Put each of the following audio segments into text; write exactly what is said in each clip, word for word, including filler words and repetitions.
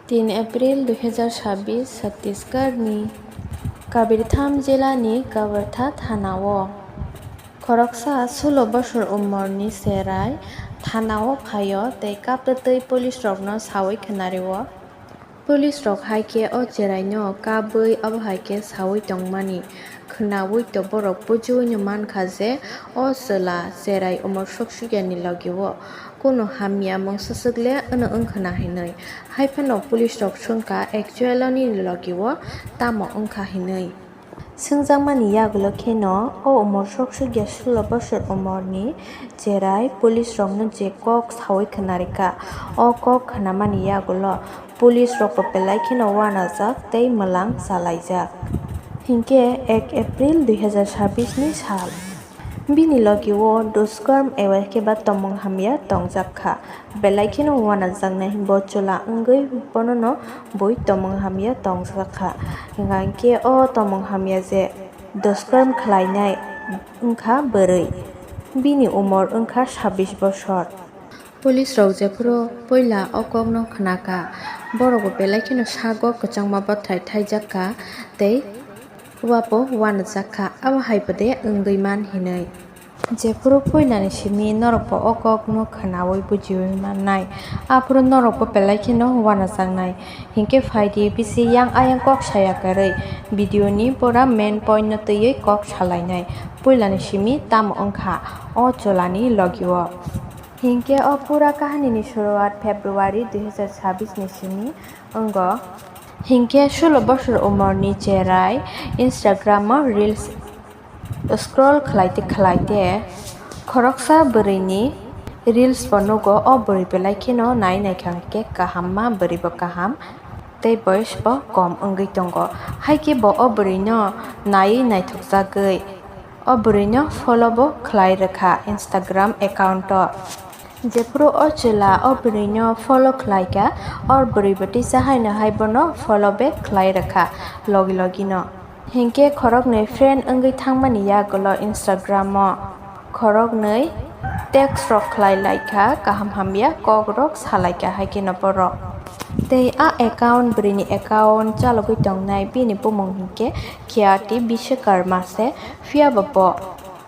Tin April dui hazar sabbish, Chhattisgarhni Kabirtham jilani Kabartha thanao khoroksa sulo bosor umorni cherai thanao phaio tei kaptwtwi police rokno sawi khnario. Police rok hai khe o cheraino kabwi abo hai khe sawi tongmani khnaui to borok bujiuino mankha je o chwla cherai umor soksukya ni logio kunu hamya mung swswk le wngkhwna hinwi. Haiphano police rok swngkha actual o nini logio tamo wngkha hinwi. Swngjakmani yagulo kheno o umor soksukya sulo bosor umorni cherai police rokno je kok sawi khwnarikha, o kok khnamani yagulo police rokbo belai kheno uanajak tei mwlang chalaijak. Hinkhe ek April dui hazar sabbish ni sal. Bini logio duskarm eba khe ba tomung hamya tongjak kha. Belai kheno uanajaknai bo chwla wngwi bonono bui tomung hamya tongjak kha. Hingkha hinkhe o tomung hamya je duskarm khlainai wngkha bwrwi. Bini umor wngkha sabbish bosor. Police rok jephuru puila o kokno khnakha, borokbo belai kheno sago kwchangma bathai thaijakha tei uapo uanajakha, abo hai bwde wngwi man hinwi. Jephuru puilani simi norokbo o kokno khnaui bujiui mannai, aphuru norokbo belai kheno uanajaknai. Hinkhe phaidi bisi yang ayang kok saya kwrwi video ni pura main point no twiwi kok salainai. Puilani simi tamo wngkha o chwlani logio. Hinkhe o pura kahanini suruat February dui hazar sabbish ni simi wngo. Hinkhe sulo bosor umorni cherai Instagram o reels scroll khlaite khlaite khoroksa bwrwini reels bo nugo. O bwrwi belai kheno nai naikha hinkhe kahamma bwrwibo kaham tei boyes bo kom wngwi tongo. Haikhe bo o bwrwino naiwi naithokjagwi o bwrwino follow bo khlai rwkha Instagram account o. Jephuru o chwla o bwrwino follow khlaikha, o bwrwibo tisa haino hai bono follow back khlai rwkha logi logino. Hinkhe khoroknwi friend wngwi thangmani yagulo Instagram o khoroknwi text rok khlai laikha, kaham hamya kok rok salaikha, hai kheno borok. Tei a account bwrwini account chalogwi tongnai bini bumung hinkhe Khyati Bishwakarma se, phiyaba bo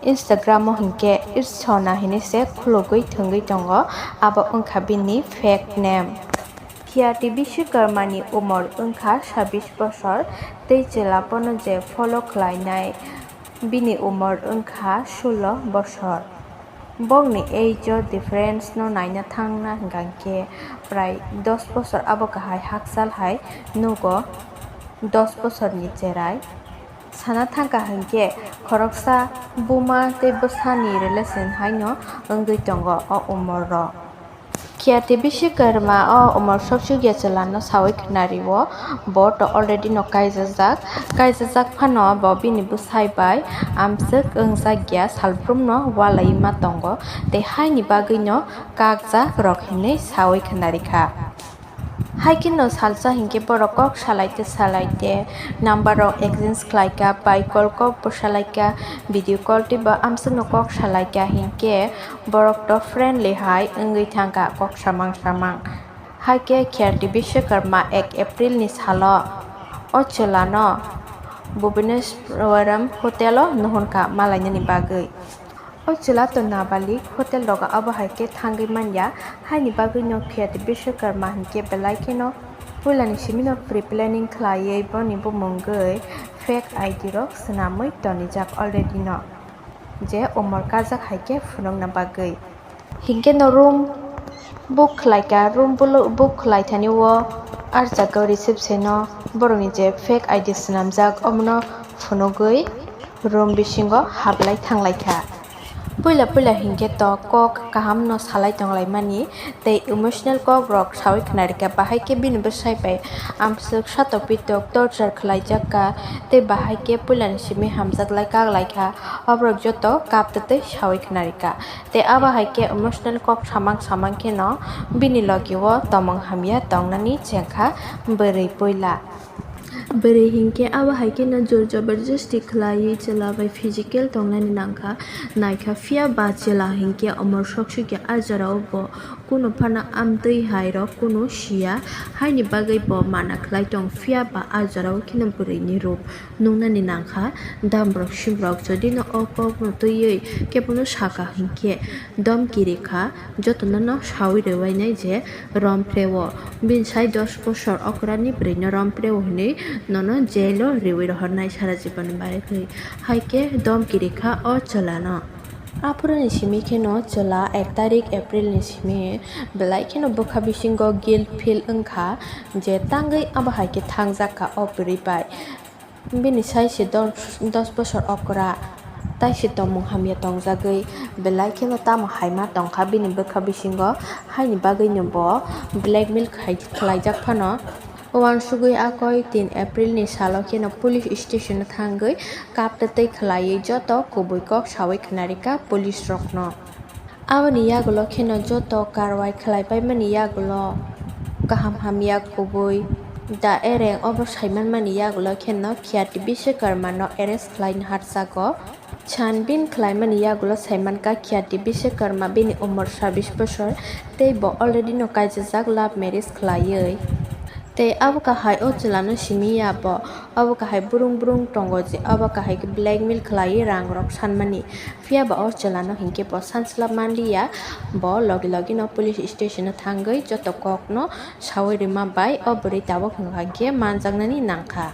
Instagram o hinkhe Irsona hinwi se khulugwi thwngwi tongo, abo wngkha bini fake name. Khyati Bishwakarma ni umor wngkha sabbish bosor tei chwla bono je follow khlainai bini umor wngkha sulo bosor. Bokni age o difference no naina thangna hwnkha hinkhe prai dos bosor abo kahai hakchal hai nugo, dos bosorni cherai. Sana thangkha hinkhe khoroksa buma tei bwsani relation haino wngwi tongo o umor rok. Khyati Bishwakarma o umor soksukya chwlano sawi khnario, bo to already no kaijajak, kaijajak phano bo bini bwsai bai amswk wngjakya salbrumno ualaiwi ma tongo, tei haini bagwino kakjak rok hinwi sawi khnarikha. Hai kheno salsa hinkhe borok kok salaite salaite number rok exchange khlaikha, bai call kok bo salaikha, video call tei bo amswkno kok salaikha hinkhe borok to friendly hai wngwi thangkha kok samang samang. Hai khe Khyati Bishwakarma ek April ni salo o chwlano Bhubaneswaram hotel o nuhunkha malainani bagwi. O chwla to nabalik hotel rogo abo hai khe thangwi manya, haini bagwi no Khyati Bishwakarma hinkhe belai kheno puilani simi no pre-planning khlaiwi boni bumungwi fake I D rok swnamwi tonijak already no, je umor kajak hai khe phunukna bagwi. Hinkhe no room book khlaikha, room bulu-, book khlaithani o ar jaga o reception o borokni je fake I D swnamjak omono phunugwi room bisingo hablai thanglaikha. Puila puila hinkhe to kok kaham no salai tonglaimani tei emotional kok rok sawi khnarikha, bahai khe bini bwsai bai amswk satok pitok torture khlaijakha tei bahai khe puilani simi hamjaklai kaklaikha, oborok joto kaptwtwi sawi khnarikha. Tei abo hai khe emotional kok samang samang kheno bini logi o tomong hamya tongnani chengkha bwrwi puila. Bwrwi hinkhe abo hai kheno jor jabardasti khlaiwi chwla bai physical tongnani nangkha, naikha phiya ba chwla hinkhe omor sok sukya a jorao bo Kuno phano amtwi hai rok kuno siya, haini bagwi bo mana khlai tong, phiya ba a jorao kheno bwrwini rup nuknani nangkha. Damrok simrok jodi no o kokno twiwi kebono sakha hinkhe dom kiri kha, jotono no sawi rwbainai je romphre o. Bini sai dos bosor okrani bwrwino romphre o hinwi nono jail o riwi rohornai sara jibon ni bagwi. Hai khe dom kiri kha o chwla no. Aphuru ni simi kheno chwla ek tarik April ni simi belai kheno bwkha bisingo guilt feel wngkha je tangwi abo hai khe thangjak kha o bwrwi bai. Bini sai se dos, dos bosor okra, tai se tongmung hamya tongjagwi belai kheno tamo hai ma tongkha bini bwkha bisingo, haini bagwino bo blackmail khai, khlaijak phano. Uansugwi a koi tin April ni salo kheno police station o thangwi kaptwtwi khlaiwi joto kubui kok sawi khwnarikha police rokno. Aboni yagulo kheno joto karwai khlaipaimani yagulo kaham hamya kubui da ereng obo saimanmani yagulo kheno Khyati Biswakarma no arrest khlaina harsago. Chhanbin khlaimani yagulo saimankha Khyati Biswakarma bini umor sabis bosor tei bo already no kaijajak love marriage khlaiwi. Tei abo kahai o chwlano simi ya bo, abo kahai brung brung tongo je abo kahai khe blackmail khlaiwi rang rok sanmani. Phiya ba o chwlano hinkhe bo sanslap manliya, bo logi logi no police station o thangwi joto kokno sawi rwma bai o bwrwi tabuk hwnkha khe manjaknani nangkha.